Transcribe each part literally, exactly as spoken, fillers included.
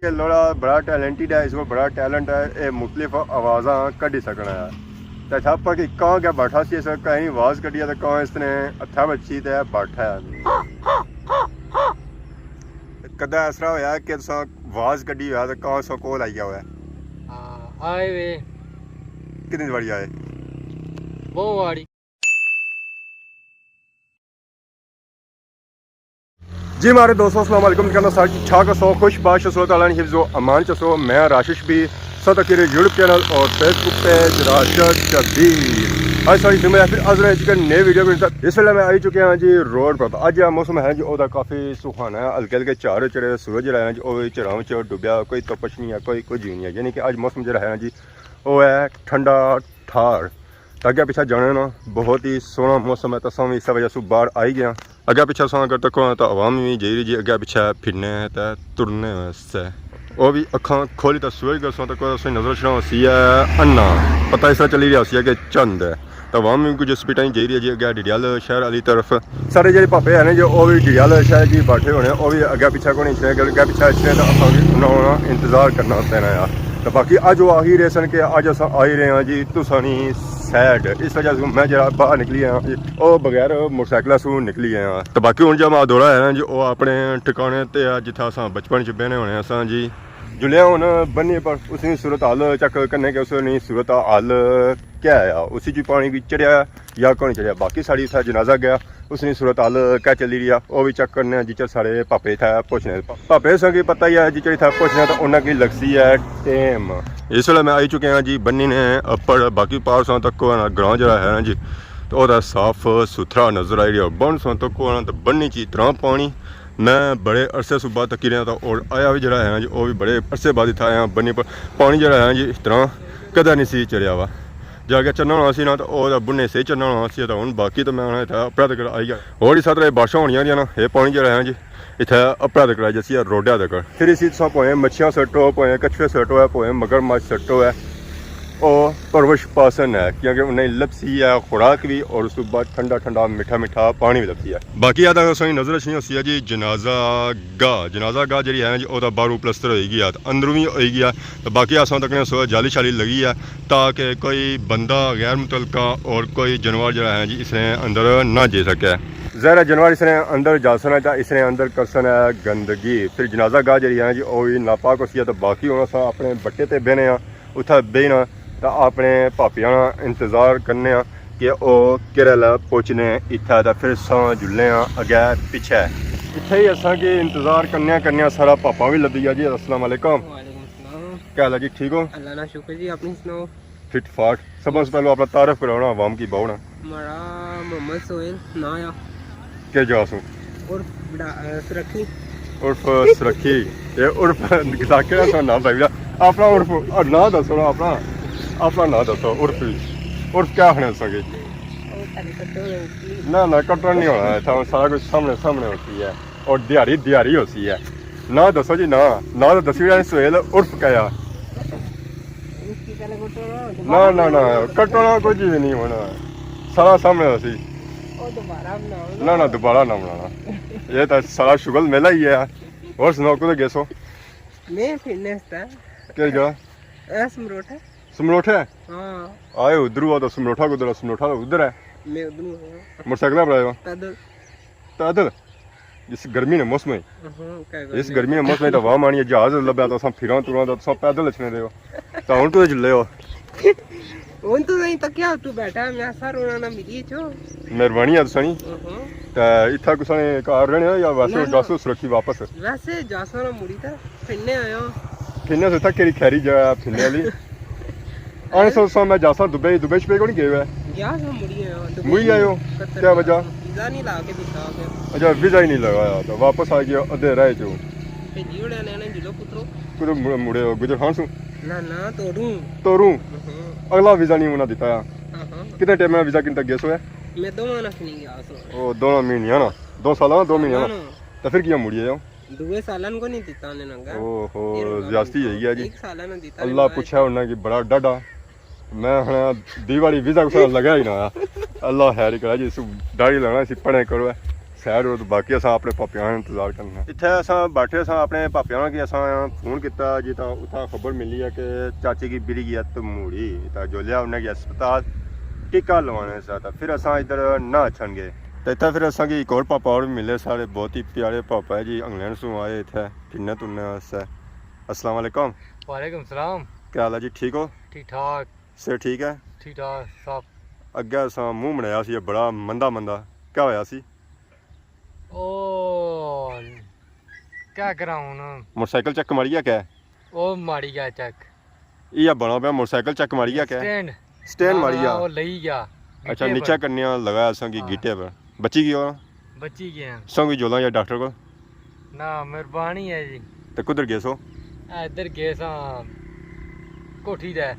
یہ لوڑا بڑا ٹیلنٹڈ ہے، اس کو بڑا ٹیلنٹ ہے، یہ مختلف آوازاں کڈی سکنا ہے۔ تے اتھا پر کہ کاں کیا بیٹھا سی، اس کہیں آواز کڈی ہے تے کاں اس نے ہتھا بچی تے بیٹھا ہے۔ کدے ایسا ہویا کہ تساں آواز کڈی ہویا تے کاں اس کول آئی گیا ہویا؟ ہاں، آئے وے۔ کتنی واری آئے؟ بہت واری۔ جی مہاڑے دوستو، السلام علیکم۔ کہنا سارے ٹھیک ٹھاک ہسو، خوش باش ہسو، تعالیٰ نے حفظ و امان چ ہسو۔ میں راشد شبیر، سو تک یوٹیوب چینل اور فیس بک پیج راشد شبیر۔ آج ساری فلم ہے پھر حاضر ہے جی نئے ویڈیو کے ساتھ۔ اس ویلے میں آئی چکے ہاں جی روڈ پر۔ اج یہ موسم ہے جی، او دا کافی سہانا ہے، ہلکے ہلکے چار چڑھے، سورج جڑا ہے جی، او چڑھاں وچ ڈوبیا، کوئی تپش نہیں ہے، کوئی کچھ نہیں ہے، یعنی کہ اج موسم جڑا ہے جی، او ہے ٹھنڈا ٹھار۔ تے اگے پچھے جانے نا، بہت ہی سوہنا موسم ہے، تے اساں وی اسے وجہ سوں باہر آئی گئے آں۔ اگے پچھے اساں اگر تکو نا، تے عوام وی جائی رہی جی اگے پچھے پھرنے تے ترنے واسطے۔ او وی اکھاں کھولی تے سورج گسوں تک اساں نظر اچھنا ہوسی ہے انا۔ پتہ اس طرح چلی رہیا ہوسی ہے کہ چند ہے۔ تے عوام وی کچھ سپیڈاں جائی رہی ہے جی اگے ڈڈیال شہر آلی طرف۔ سارے جیہڑے پاپے ہیں نا جی، او وی ڈڈیال شہر کی بیٹھے ہونے، او وی اگے پچھے کونی اچھنے، اگر اگے پچھے اچھنے تے اساں وی انہاں ہونا انتظار کرنا پینا ہے۔ تے باقی اج او آخی رہے سن کہ اج اساں آئی رہے ہاں جی تساں نی سائیڈ، اس وجہ سے میں جڑا باہر نکلی آیا جی، او بغیر موٹر سائیکل سوں نکلی آیا۔ تے باقی ہن جا میں دوڑا ہے نا جی، او اپنے ٹھکانے تے ہے جتھے اساں بچپن چ بہنے ہونے اساں جی۔ جلیا ہن بنی پر اس نی صورت حال چیک کرنے کہ اس نی صورت حال کیا ہے، اسی جی پانی کی چڑھیا یا کون چڑھیا۔ باقی ساڑی اتھا جنازہ گیا، اس نی صورت حال کیا چلی رہی ہے، او وی چیک کرنے آں جچر ساڑے پاپے اتھا پہنچنے۔ پاپے ساں کی پتہ ہی ہے جچر اتھا پہنچنے تے انہاں کی لگسی ہے ٹائم۔ اس ویلے میں آئی چکے ہاں جی بنی نے اپر، باقی پار ساں تک کوئی نہ گراں جڑا ہے نا جی، تے او تے صاف ستھرا نظر آئی رہیا۔ بن ساں تک کوئی نہ تے بنی چ اتنا پانی، میں بڑے عرصے سوں بعد تکی رہیا تھا اور آیا وی جڑا ہے نا جی، او وی بڑے عرصے بعد اتھا آیا بنی پر۔ پانی جڑا ہے نا جی اتنا کدے نہیں سی چڑھیا ہوا۔ جا کے چڑھنا ہونا سی نا، تے او تے بنے سے چڑھنا ہونا سی، تے ہن باقی تے میں ہن اتھے اپرا تک آئی گیا۔ اور اس طرح بارشاں ہونیاں رہیاں نا، اے پانی جڑا ہے جی، اتھے اپرا تک آئی جاسی ہے، روڈا تک۔ پھر اسی تساں پویں مچھیاں سٹو، پویں کچھوے سٹو ہے، پویں مگرمچھ سٹو ہے، او پرورش پسند ہے، کیونکہ انہیں لبسی ہے خوراک بھی، اور اس تو بعد ٹھنڈا ٹھنڈا میٹھا میٹھا پانی بھی لبسی ہے۔ باقی آ تساں نظر اچھنی ہوسی ہے جی جنازہ گاہ، جنازہ گاہ جڑی ہے نا جی، او تاں باہروں پلستر ہوئی گیا، تے اندروں بھی ہوئی گیا، تے باقی اساں تکنے سو جالی شالی لگی ہے، تاکہ کوئی بندہ غیر متعلقہ اور کوئی جانور جڑا ہے جی، اس نے اندر نہ جائی سکے۔ ظاہر ہے جانور اس نے اندر جاسن ہے، تاں اس نے اندر کرسن ہے گندگی۔ پھر جنازہ گاہ جڑی ہے جی، او بھی ناپاک ہوسی ہے، تے باقی ہن اساں اپنے بٹے تے بہنے ہاں، اتھا بہنا، تاں اپنے پاپیاں نا انتظار کرنے ہاں۔ کہ او کیڑے لے پہنچنے اتھا، تے پھر اساں جلنے آں اگے پچھے۔ اتھے ہی اساں کی انتظار کرنے کرنے سارا پاپا بھی لبھی گیا جی۔ السلام علیکم۔ وعلیکم السلام۔ کیا حال ہے جی، ٹھیک ہو؟ اللہ نا شکر جی، اپنی سناؤ؟ فٹ فاٹ۔ سب سے پہلے اپنا تعارف کراؤ نا عوام کی، باؤ نا۔ ماڑا محمد سہیل ناں آ۔ کیا جا سوں؟ عرف بڑا-، اے، سرکھی۔ عرف سرکھی۔ اے عرف کسا کیڑا سا ناں بھائی؟ اپنا عرف، اور ناں دسو نا اپنا۔ اپنا ناں دسو، عرف وچ۔ عرف کیا آخنے تساں کی؟ او تھاڑے کٹو ہوئی سی۔ نہ، نہ، کٹن نہیں ہونا، اتھا سارا کچھ سامنے، سامنے ہوسی ہے۔ اور دیہاڑی، دیہاڑی ہوسی ہے۔ ناں دسو جی، ناں، ناں تو دسی رہے سہیل، عرف کیا؟ اس کی پہلے کٹو نا، نہ، نہ، نہ، کٹنا کچھ بھی نہیں ہونا۔ سارا سامنے ہوسی۔ او دوبارہ بناؤ نا۔ نہ، نہ، دوبارہ نہ بنانا۔ یہ تو سارا شغل میرا ہی ہے۔ اور سناؤ، کدھر گئے سو؟ میں فٹنس تھا۔ کس جگہ؟ اے سمروٹھا۔ سمروٹھا؟ ہاں۔ آئے ادھروں آ تو سمروٹھا کدھر ہے؟ سمروٹھا تو ادھر ہے۔ میں ادھروں آیا۔ موٹر سائیکل پر آئے ہو؟ پیدل۔ پیدل؟ اس گرمی نے موسم ہے۔ ہاں، کیا اس کرنے؟ گرمی نے موسم ہے تو واہ مانی ہے، جہاز لبیا تو اساں پھراں تراں تو اساں پیدل اچھنے دے ہو۔ تو ہن تو جلے ہو۔ ہن تو نہیں تکیا تو بیٹھا، میں سر انہاں نال ملی چو۔ مہربانی ہے تساں نی۔ ہاں۔ تے اتھا کسا نے گھر رہنے ہو یا ویسے نہ، نہ۔ جاسو سرکھی واپس؟ ویسے جاسو نا مڑی تے پھرنے آیا۔ پھرنے سے اتھا کیڑی خیری جگہ ہے پھرنے والی؟ آنے سو سو میں جاسا دبئی، دبئی شبئی کون گئے ہوئے؟ گیا سا مڑی آیا۔ دبئی مڑی آئے ہو؟ قطر کیا گیا۔ وجہ؟ ویزا نہیں لا کے دتا کہ۔ اچھا، ویزا ہی نہیں لگایا تو واپس آ گیا ادھے رہ جو۔ بھیجی اڑے نے جلو پترو۔ کدھر مڑ-، مڑے ہو؟ گجر خان سو؟ نہ، نہ، توروں۔ توروں؟ ہاں۔ اگلا ویزا نہیں انہاں دتا ہے۔ ہاں، ہاں۔ کتنے ٹائم میں ویزا کن تک گئے سو ہے؟ میں دو مہینہ نہیں گیا سو۔ او، دو مہینے نا؟ دو سال نا، دو مہینے نا؟ سال نا۔ تو پھر کیا مڑی آئے ہو؟ دوے سالن کو نہیں دیتا انہیں ننگا۔ اوہو، زیادتی ہوئی گیا جی۔ ایک سالن دیتا اللہ پوچھا انہاں کی بڑا ڈاڈا۔ میں ہنا دی باری ویزا کو سارا لگا ہی نہ آیا۔ اللہ خیر کرا جی، سو داڑھی لانا سی پڑھے کرو ہے۔ سائیڈ ہو، تو باقی اساں اپنے پاپیاں نا انتظار کرنا۔ اتھے اساں بیٹھے ساں اپنے پاپیاں کی، اساں فون کیتا جی، تاں اتھاں خبر ملی ہے کہ چاچی کی بری گیا تموڑی، تاں جولیا انہیں گیا اسپتال ٹیکہ لوانے سا، تاں پھر اساں ادھر نہ اچھن گئے۔ تاں اتھے پھر اساں کی ایک اور پاپا اور ملے، سارے بہت ہی پیارے پاپا ہے جی، انگلینڈ سوں آئے اتھے پھرنے ترنے واسطے۔ السلام علیکم۔ وعلیکم السلام۔ کیا حال ہے جی، ٹھیک ہو؟ ٹھیک ٹھاک۔ سر ٹھیک ہے؟ ٹھیک ٹھاک صاحب۔ اگے اساں منہ بنایا سی بڑا مندا مندا، کیا ہویا سی؟ او، کیا کراں ہن؟ موٹر سائیکل چک ماری گیا کیا؟ او ماری گیا چک۔ یہ بنا پیا موٹر سائیکل چک ماری گیا کیا؟ سٹینڈ۔ سٹینڈ نہ، ماری نہ، گیا؟ او لئی گیا۔ اچھا، گٹے نیچے پر۔ کرنیا لگا اساں کی ہاں۔ گٹے پر۔ بچی گیا؟ بچی گیا۔ سنگ جولاں یا ڈاکٹر کو؟ نہ، مہربانی ہے جی۔ تے کدھر گئے سو؟ اے ادھر گئے ساں کوٹھی تے۔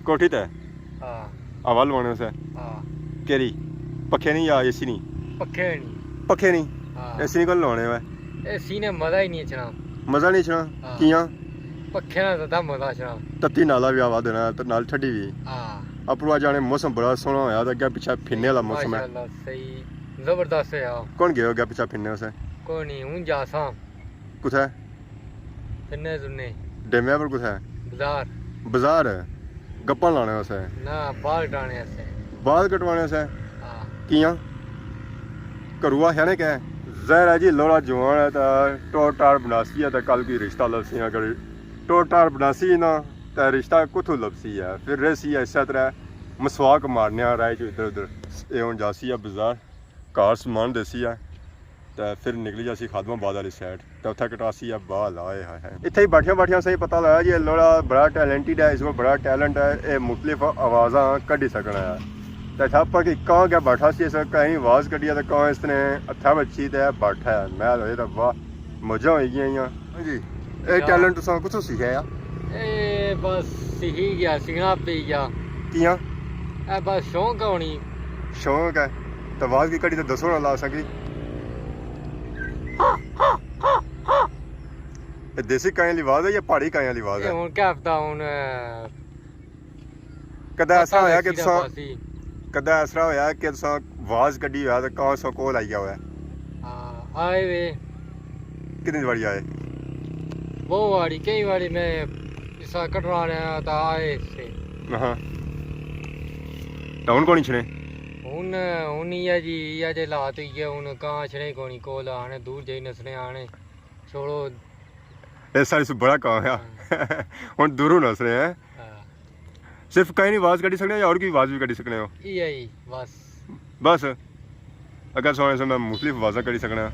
کوٹھی تے؟ ہاں۔ ہوا لوانے سے؟ ہاں۔ کیری؟ پکھے نہیں یا اے سی نہیں؟ پکھے نہیں۔ پکھے نہیں؟ ہاں۔ اے سی نہیں کون لوانے ہوئے؟ اے سی نے مزہ ہی نہیں اچھنا۔ مزہ نہیں اچھنا؟ ہاں۔ کیاں؟ پکھے نال زیادہ مزہ اچھنا۔ تتی نالا بھی ہوا دینا تے نال ٹھڈی بھی۔ ہاں۔ اپروں اج آنے موسم بڑا سوہنا ہویا تے اگے پچھے پھرنے والا موسم ہے۔ ماشاءاللہ، صحیح، زبردست ہے یار۔ کون گئے ہو اگے پچھے پھرنے واسطے؟ کوئی نہیں، ہوں جا ساں۔ کتھے؟ پھرنے ترنے۔ ڈیمے پر کتھے؟ بازار۔ بازار؟ گپاں لانے واسطے؟ نہ، بال کٹانے واسطے۔ بال کٹوانے واسطے؟ ہاں۔ کیاں؟ گھروں آخیا نے کہ؟ ظاہر ہے جی، لوڑا جوان ہے تاں ٹور ٹار بناسی ہے تاں کل کوئی رشتہ لبسی، اگر ٹور ٹار بناسی نا تاں رشتہ کتھوں لبسی ہے؟ پھر رہسی ہے اسے طرح مسواک مارنے آ رائے جو ادھر ادھر۔ اے ہن جاسی ہے بازار، گھر سامان دیسی ہے، تے پھر نکلی جاسی خادم آباد والی سائیڈ، تے اتھے کٹاسی ہے بال۔ آئے ہائے ہائے، اتھے ہی بیٹھیاں بیٹھیاں سہی پتہ لگا جی، اے لوڑا بڑا ٹیلنٹڈ ہے، اس کو بڑا ٹیلنٹ ہے، اے مختلف آوازاں کڈی سکنا ہے۔ تے اتھے اپر کی کاں کیا بیٹھا سی، اس کہیں آواز کڈی ہے تے کاں اس نے اتھے بچی تے بیٹھا ہے۔ میں لگے تے واہ، موجاں ہوئی گیاں۔ ہاں جی، اے کیا؟ ٹیلنٹ تساں کتھوں سیکھیا آ؟ اے بس سیکھی گیا، سیکھنا پئی گیا۔ کیاں؟ اے بس شوق ہونی۔ شوق ہے؟ تے آواز کی کڈی تے دسو نا، لا سکی۔ اے دیسی کائیں والی آواز ہے یا پہاڑی کائیں والی آواز اے ہے؟ ہن کیا پتہ ہن، کدے ایسا ہویا کہ تساں، کدے ایسا ہویا کہ تساں آواز کڈی ہویا تے کاں سو کول آئی گیا ہویا؟ ہاں، آئے وے۔ کتنی واری آئے؟ بہت واری، کئی واری میں اسا کٹرا رہا تھا، آئے سے۔ ہاں۔ تو ہن کونی چھنے؟ ہن، ہن یہ جی، یہ جے حالات ہوئی گئے، ہن کاں چھنے کونی کول آنے، دور جائی نسنے آنے۔ چھوڑو۔ اے ساری سو بڑا کام ہے۔ ہاں۔ ہن دوروں نس رہے ہیں۔ ہاں۔ صرف کہیں نہیں آواز کڈی سکنے یا اور کوئی آواز بھی کڈی سکنے ہو؟ اے آئی بس۔ بس۔ اگر سونے سے میں مختلف آوازاں کڈی سکنا۔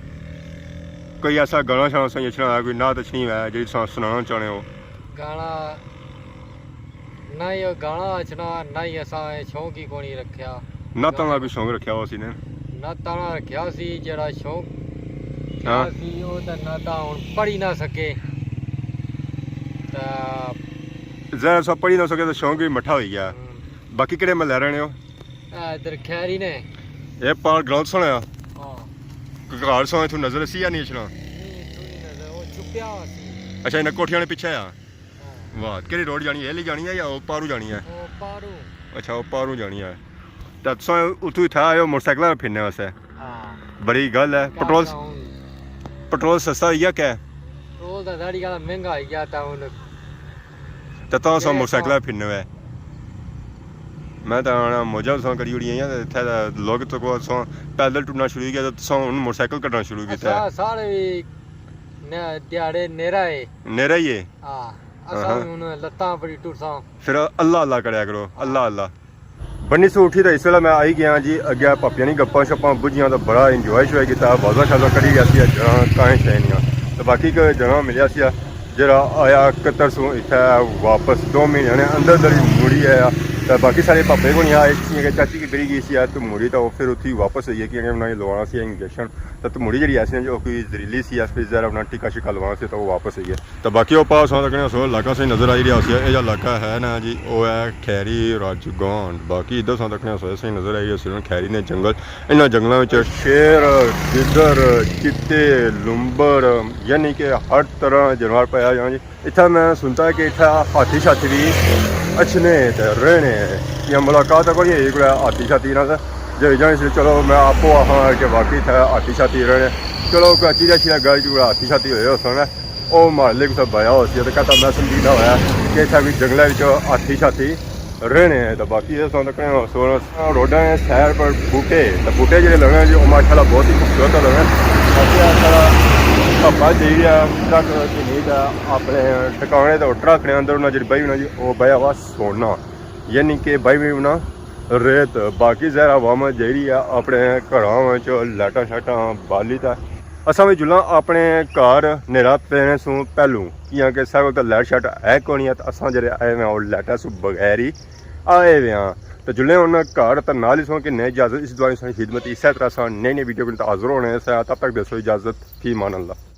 کوئی ایسا گانا شانا سا اچھنا ہے، کوئی نعت اچھنی ہے جی تساں سنانا چاہنے ہو؟ گانا نہ ہی گانا اچھنا، نہ ہی اساں اے شوق ہی کونی رکھیا۔ نعتاں نا بھی شوق رکھیا ہوا سی نے؟ نعتاں نا رکھیا سی، جیڑا شوق ہاں۔ تھیا سی، او تے نعتاں ہن پڑھی نہ سکے۔ تے ظاہر سا پڑھی نہ سکے تے شوق بھی مٹھا ہوئی گیا۔ ہوں۔ باقی کہڑے محلے رہنے ہو؟ اے ادھر کھیری نے۔ اے پار گراؤنڈ سنیا؟ ہاں۔ گھر سو اتھوں نظر اسی یا نہیں اچھنا؟ نہیں، اتھوں نہیں نظر، او چھپیا ہوا سی۔ اچھا، انہاں کوٹھیاں نے پیچھے آ؟ ہاں۔ واہ، کیڑی روڈ جانی ہے؟ ایلی جانی ہے یا او پاروں جانی ہے؟ او پاروں۔ اچھا، او پاروں جانی ہے۔ تے تساں اتھوں اتھا آئے ہو موٹر سائیکل پر پھرنے واسطے؟ ہاں۔ بڑی گل ہے۔ کیا پٹرول، کراں ہن؟ پٹرول سستا ہوئی گیا کیا؟ پٹرول دا داڑھی والا مہنگا ہوئی گیا، تے ہن تے تاں اساں اے موٹر سائیکل سو۔ پھرنے ہوئے۔ میں تاں آنا موجاں تساں کری اوڑی ہیں، تے اتھے تاں لوگ تو کو اساں پیدل ٹرنا شروع کیا، تے تساں ہن موٹر سائیکل کڈنا شروع کیتا ہے۔ اساں سارے بھی نے-، دیہاڑے نیرا ہے۔ نیرا ہی ہے؟ ہاں، اساں ہاں۔ بھی ہن لتاں بڑی ٹرساں۔ پھر اللہ اللہ کریا کرو، اللہ اللہ۔ بنی سو اٹھی تے اس ویلے میں آئی گیا جی، اگے پاپیاں نی گپاں شپاں بجیاں تے بڑا انجوائے شوائے کیتا، بازاں شازاں کڈی گیا سی، جناں کائیں شائیں نیاں۔ تے باقی ایک جناں ملیا سی، جیڑا آیا قطر سوں اتھے واپس دو مہینے نے اندر اندر ہی مڑی آیا۔ تے باقی سارے پاپے کو نہیں آئے، کیونکہ چاچی کی بری گئی سی تے مڑی تے او پھر اتھی واپس آئی ہے، کیونکہ انہاں نے لوانا سی انجیکشن۔ تے مڑی جیڑی ایسی جو کوئی زہریلی سی، اس پہ زہر اپنا ٹکا شکا لوانا سی تے او واپس آئی ہے۔ تے باقی او پاس تساں تکنے سو علاقہ صحیح نظر آئی رہیا ہوسی، اے جا علاقہ ہے نا جی، او ہے کھیری راجگان۔ باقی ادھر تساں تکنے سو صحیح نظر آئی رہیا ہوسی کھیری نے جنگل۔ انہاں جنگلاں وچ شیر، گدڑ، چیتے، لومبڑ، یعنی کہ ہر طرح جانور پایا جانا جی۔ اتھا میں سنتا کہ اتھا ہاتھی شاتھی بھی اچھنے تے رہنے یا ملاقات کوئی ہے کوئی ہاتھی شاتھی نال۔ جی جان، اس لیے چلو میں آپ آخاں کہ واقعی اتھے ہاتھی شاتھی رہنے۔ چلو کوئی چیڑا شیڑا گائی چوڑا ہاتھی شاتھی ہوئے ہو سن، او محلے کسے بیا ہو سی، تو کہتا میں سمجھی نہ ہویا کہ اتھے کوئی جنگلے وچ ہاتھی شاتھی رہنے ہیں۔ تو باقی یہ سن تکنے ہو سن روڈاں نے سیر پر بوٹے، تو بوٹے جڑے لگنے جی، وہ ماشاءاللہ بہت ہی خوبصورت لگنے۔ باقی اے سارا پاپا جی ہے ٹرک کی نہیں تھا، اپنے ٹکانے تو ٹرک نے اندر انہاں جڑی بہی ہونا جی، وہ بیا ہوا سونا، یعنی کہ بہی ہوئی ہونا ریت۔ باقی ظاہر عوام جیڑی ہے اپنے گھراں وچ لائٹاں شائٹاں بالی تے اساں وی جلاں اپنے گھر نیرا پینے سوں پہلوں، کیاں کہ ساڑے کول تاں لائٹ شائٹ ہے کونی ہے، تے اساں جڑے آئے ہوئے آں او لائٹاں سوں بغیر ہی آئے ہوئے آں۔ تے جلے ہن گھر تے نال ہی سوں کہ نئے اجازت، اس دعا سوں خدمت، اسے طرح اساں نئی نئی ویڈیو کول حاضر ہونے سے، تب تک دیسو اجازت، فی امان اللہ۔